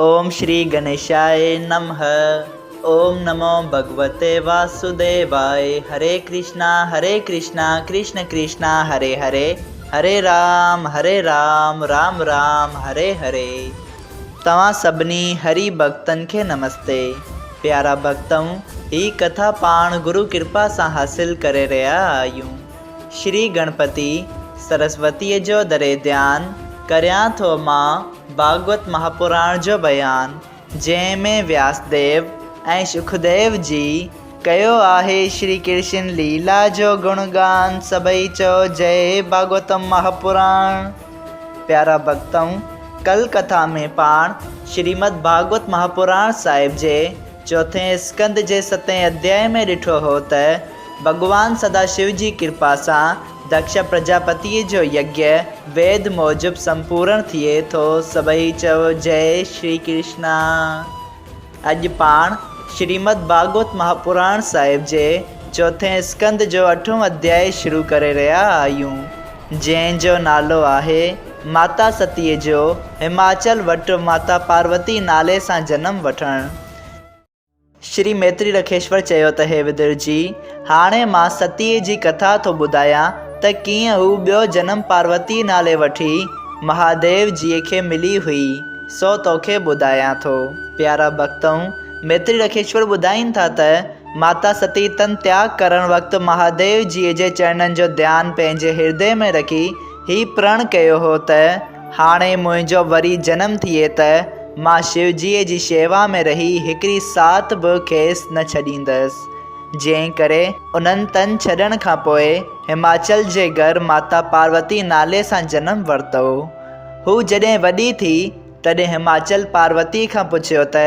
اوم شري گنيشاء نمه اوم نمو ڀڳوتي واسوديواء هري ڪرشنا هري ڪرشنا ڪرشن ڪرشنا هري هري هري رام هري رام رام رام هري هري توهان سڀني هري ڀڳتن کي نمستي پيارا ڀڳتؤ هي ڪٿا پاڻ گرو ڪرپا سان حاصل ڪري رهيا آهيون. شري گڻپتي سرسوتيء جو دري ڌيان ڪريان ٿو مان ڀاڳوت مهاپراڻ جو بيان، جنهن ۾ وياسديو ۽ شڪديو جي ڪيو آهي شري ڪرشن ليلا جو گڻ گان سڀئي چئو جئي ڀاڳوتم مهاپراڻ. پيارا ڀڳتؤ! ڪل ڪٿا ۾ پاڻ شريمد ڀاڳوت مهاپراڻ صاحب جي چوٿين اسڪنڌ جي ستين اڌيائي ۾ ڏٺو هو ته ڀڳوان سدا شو جي ڪرپا سان دڪش پرجاپتيء جو يگيه ويد موجب سمپورڻ ٿئي ٿو. سڀئي چئو جئي شري ڪرشنا. اڄ پاڻ شريمد ڀاڳوت مهاپراڻ صاحب جي چوٿين اسڪنڌ جو اٺون اڌيائي شروع ڪري رهيا آهيون، جنهن جو نالو آهي ماتا ستيء جو هماچل وٽ ماتا پاروتي نالي سان جنم وٺڻ. شري ميتري رکيشور چيو ته هي ودر جي! هاڻي مان ستيء جي ڪٿا ٿو ٻڌايان ته ڪيئن هو ٻيو جنم پاروتي نالي وٺي مهاديو جيء کي ملي هئي، سو توکي ٻڌايان ٿو. پيارا ڀڳتؤ! ميتري رکيشور ٻڌائين ٿا ته ماتا ستي تن تياڳ ڪرڻ وقت مهاديو جيء جي چرڻن جو ڌيان پنهنجي هردي ۾ رکي هي پرڻ ڪيو هو ته هاڻي منهنجو وري جنم ٿئي ته مان شوجيء جي شيوا ۾ رهي هڪڙي ساعت به کيس نه ڇڏيندس. جنهن ڪري انهن تن ڇڏڻ کان پوء هماچل جي گهر ماتا پاروتي نالي سان جنم ورتو. هو جڏهن وڏي ٿي تڏهن هماچل پاروتيء کان پڇيو ته،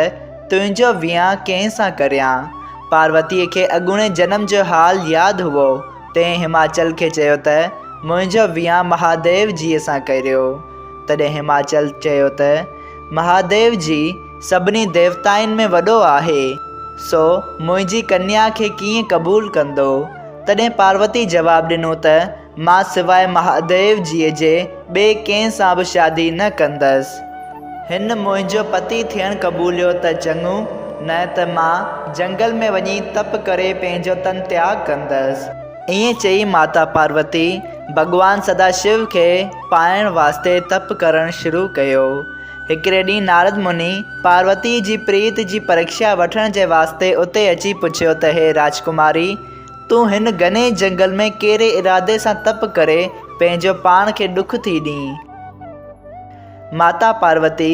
تنهنجو ويهان ڪنهن سان ڪريان؟ پاروتيء کي اڳوڻي جنم جو حال ياد هئو، تنهن هماچل کي چيو ته، منهنجو ويهان مهاديو جيء سان ڪريو. تڏهن هماچل چيو ته، مهاديو جي سڀني ديوتائن ۾ وڏو آهي، سو منهنجي ڪنيا کي ڪيئن قبول ڪندو؟ تڏهن پاروتي جواب ڏنو ته، مان سواء مهاديو جيء جي ٻئي ڪنهن سان به شادي نه ڪندس. هن منهنجو پتي ٿيڻ قبوليو ته چڱو، نه ته مان جنگل ۾ وڃي تپ ڪري پنهنجو تن تياڳ ڪندس. ائين چئي ماتا پاروتي ڀڳوان سدا شو کي پائڻ واسطي تپ ڪرڻ شروع ڪيو. هڪڙي ڏينهن نارد مني پاروتيء جي پريت جي پرکشا وٺڻ جي واسطي اتي اچي پڇيو ته هي راجڪماري! تون هن گهني جنگل ۾ ڪهڙي ارادي سان تپ ڪري پنهنجو پاڻ کي ڏک ٿي ڏين؟ ماتا پاروتي،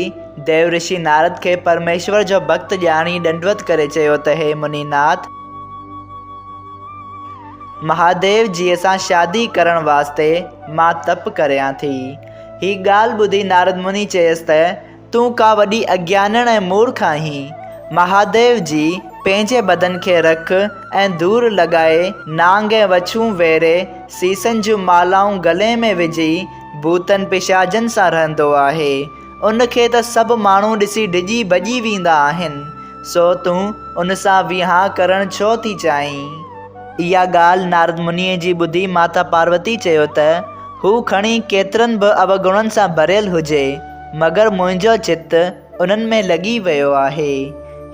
ديو رشي نارد کي پرميشور جو ڀڳت ڄاڻي ڏنڊوت ڪري چيو ته هي مني ناٿ! مهاديو جيء سان شادي ڪرڻ واسطي مان تپ ڪريان ٿي. هي ڳالهه ٻڌي نارد مني چيس ته تون ڪا وڏي اگيانڻ ۽ مورک آهين. مهاديو جي پنهنجي بدن کي رک ۽ ڌور لڳائي، نانگ ۽ وڇون ويڙهي، سيسن جون مالائون گلي ۾ وجهي، ڀوتن پشاچن سان رهندو آهي. ان کي ته سڀ ماڻهو ڏسي ڊڄي ڀڄي ويندا آهن. سو تون ان سان ويهان ڪرڻ ڇو ٿي چاهين؟ اها ڳالهه نارد منيء جي ٻڌي ماتا پاروتي چيو ته، هو کڻي ڪيترن به اوگڻن سان ڀريل هجي، مگر منهنجو چت انهن ۾ لڳي ويو آهي.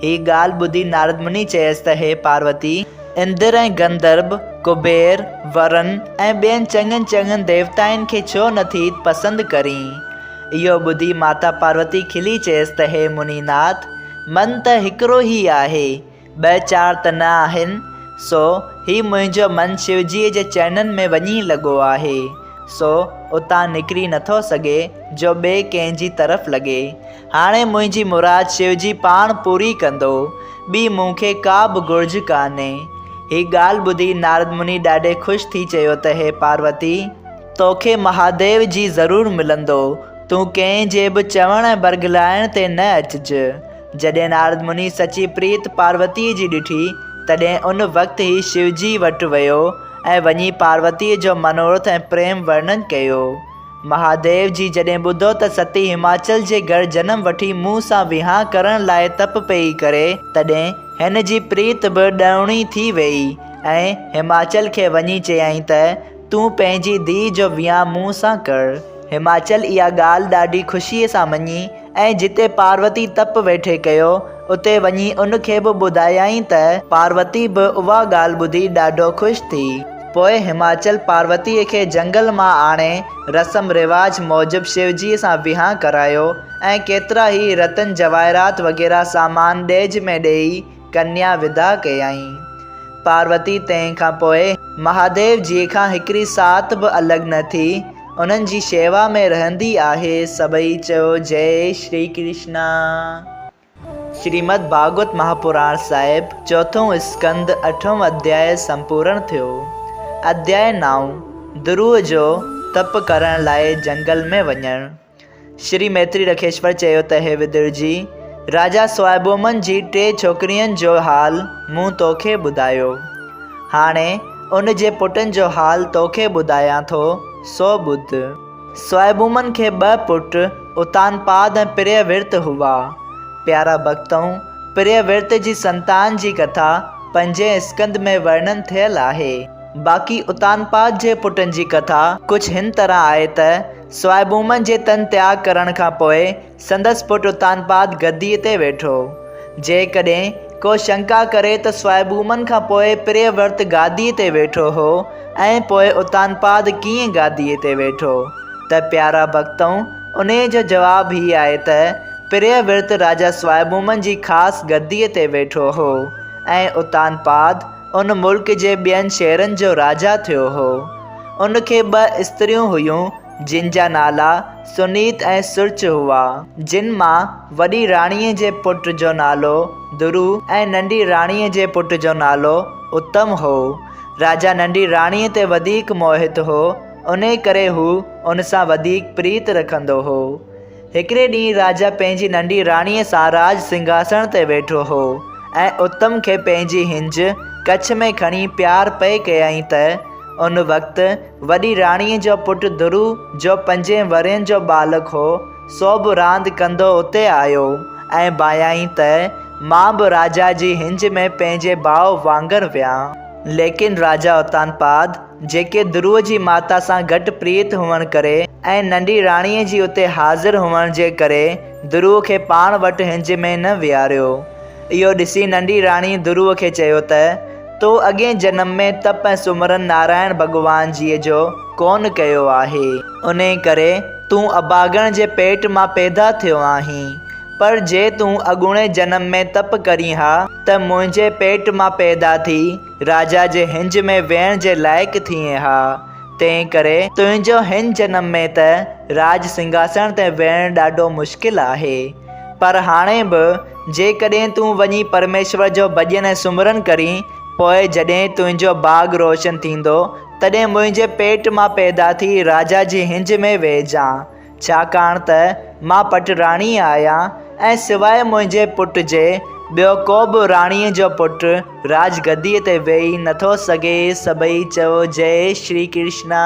هي ڳالهه ٻڌي نارد مني چيس ته هي پاروتي! اندر ۽ گنڌرب، ڪبير، ورن ۽ ٻين چڱن چڱن ديوتائن کي ڇو نه ٿي پسند ڪرين؟ اهو ٻڌي ماتا پاروتي کلي چيس ته هي مني ناٿ! من ته هڪڙو ئي آهي، ٻه چار ته نه آهن، سو هي منهنجو من شوجيء جي چرڻن ۾ وڃي لڳو آهي، سو اتان نڪري نٿو سگهي جو ٻئي ڪنهن جي طرف لڳي. هاڻي منهنجي مراد شوجي پاڻ پوري ڪندو، ٻي مون کي ڪا به گهرج ڪانهي. هي ڳالهه ٻڌي نارد مني ڏاڍي خوش ٿي چيو ته هي پاروتي! توکي مهاديو جي ضرور ملندو، تون ڪنهن جي به چوڻ ۽ برغلائڻ تي نه اچج. جڏهن نارد مني سچي پريت پاروتيء جي ڏٺي، تڏهن ان وقت ئي شوجي وٽ ويو ۽ وڃي پاروتيء جو منورٿ ۽ پريم ورڻن ڪيو. مهاديو جي جڏهن ٻڌو ته ستي هماچل جي گهر جنم وٺي مون سان وهانء ڪرڻ لاء تپ پئي ڪري، تڏهن هن جي پريت به ڏهوڻي ٿي ويئي ۽ هماچل کي وڃي چيائين ته، تون پنهنجي ڌيء جو وهانء مون سان ڪر. هماچل اها ڳالهه ڏاڍي خوشيء سان مڃي ۽ جتي پاروتي تپ ويٺي ڪيو، اتي وڃي ان کي به ٻڌايائين ته پاروتي به اها ڳالهه ٻڌي ڏاڍو خوش ٿي. پوء هماچل پاروتيء کي جهنگل مان آڻي رسم رواج موجب شوجيء سان وهانء ڪرايو ۽ ڪيترا ئي رتن جواهرات وغيره سامان ڏيج ۾ ڏيئي ڪنيا وداع ڪيائين. پاروتي تنهن کان پوء مهاديو جيء کان هڪڙي ساعت به الڳ نه ٿي، انهن جي شيوا ۾ رهندي آهي. سڀئي چيو جئي شري ڪرشنا. شريمد ڀاڳوت مهاپراڻ صاحب چوٿون اسڪنڌ اٺون اڌياء سمپورڻ ٿيو. اڌياء نائون، دروء جو تپ ڪرڻ لاء جنگل ۾ وڃڻ. شري ميتري رکيشور چيو ته هي ودر جي! راجا سوائبومن جي ٽي ڇوڪرين جو حال مون توکي ٻڌايو. هاڻي ان جي پٽن جو حال توکي ٻڌايان ٿو، سو ٻڌ. سوائبومن کي ٻه پٽ اتانپاد ۽ پريه ورت هئا. پيارا ڀڳتؤ! پريه ورت جي سنتان جي ڪٿا پنجين اسڪنڌ ۾ ورڻن ٿيل آهي. باقي اتانپاد جي پٽن جي ڪٿا ڪجهه هن طرح آهي ته، سوائبومن جي تن تياڳ ڪرڻ کان پوء سندس پٽ اتانپاد گديء تي ويٺو. جيڪڏهن ڪو شنڪا ڪري ته سوائبومن کان پوء پريورت گاديء تي ويٺو هو ۽ پوء اتانپاد ڪيئن گاديء تي ويٺو؟ ته پيارا ڀڳتؤ، انهيء جو جواب هي آهي ته پريورت راجا سوائبومن جي خاص گديء تي ويٺو هو ۽ اتانپاد ان ملڪ جي ٻين شهرن جو راجا ٿيو هو. ان کي ٻه استريون هيون، جن جا نالا سنيت ۽ سرچ هئا، جن مان وڏي راڻيء جي پٽ جو نالو درو ۽ ننڍي راڻيء جي پٽ جو نالو اتم هو. راجا ننڍي راڻيء تي وڌيڪ موهت هو، انهيء ڪري هو ان سان وڌيڪ پريت رکندو هو. هڪڙي ڏينهن راجا پنهنجي ننڍي راڻيء سان راڄ سنگهاسڻ تي ويٺو هو ۽ اتم کي پنهنجي هنج ڪڇ ۾ کڻي پيار پئي ڪيائين ته ان وقت وڏي راڻيء جو پٽ درو جو پنجين ورهين جو ٻالڪ هو سو به راند ڪندو اتي آيو ۽ ڀانيائين ته مان به راجا جي هنج ۾ پنهنجي ڀاء وانگر ويهان. ليڪن راجا اتانپاد جيڪي دروء جي ماتا سان گهٽ پريت هئڻ ڪري ۽ ننڍي راڻيء جي اتي حاضر هئڻ جي ڪري دروء کي پاڻ وٽ هنج ۾ نه ويهاريو. اهو ڏسي ننڍي راڻيء دروء کي چيو ته، تو اڳئين جنم ۾ تپ ۽ سمرن نارائڻ ڀڳوان جيء جو ڪونه ڪيو آهي. انهيء ڪري تون اڀاڳڻ جي پيٽ مان پيدا ٿيو آهين. پر جي تون اڳوڻي جنم ۾ تپ ڪرين ها ته منهنجي پيٽ مان پيدا ٿي راجا جي هنج ۾ ويهڻ جي لائق ٿئين ها. تنهن ڪري تنهنجو هن جنم ۾ ته راڄ سنگهاسڻ تي ويهڻ ڏاڍو مشڪل آهي. پر هاڻي به جيڪڏهن تون وڃي پرميشور جو ڀڄن ۽ سمرن ڪرين، پوء جڏهن تنهنجو ڀاڳ روشن ٿيندو، تڏهن منهنجي پيٽ مان پيدا ٿي راجا جي هنج ۾ ويهجان. ڇاڪاڻ ته مان پٽ راڻي آهيان ۽ سواء منهنجي پٽ جي ٻيو ڪو به راڻيء جو پٽ راڄ گديء تي ويهي نٿو سگهي. سڀئي چئو جئي شري ڪرشنا.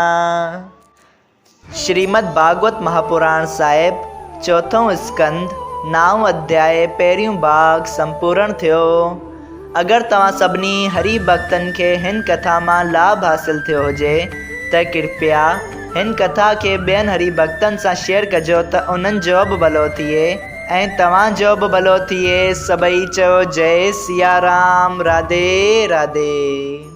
شريمد ڀاڳوت مهاپراڻ صاحب، چوٿون اسڪنڌ، نائون اڌياء، پهريون ڀاڳ سمپورڻ ٿيو. اگر توهان سڀني هري ڀڳتن کي هن ڪٿا مان لاڀ حاصل ٿيو هجي ته ڪرپيا هن ڪٿا کي ٻين هري ڀڳتن سان شيئر ڪجو ته انهن جو به ڀلو ٿئي ۽ توهان جو به ڀلو ٿئي سڀئي چئو جئي سيارام راڌي راڌي.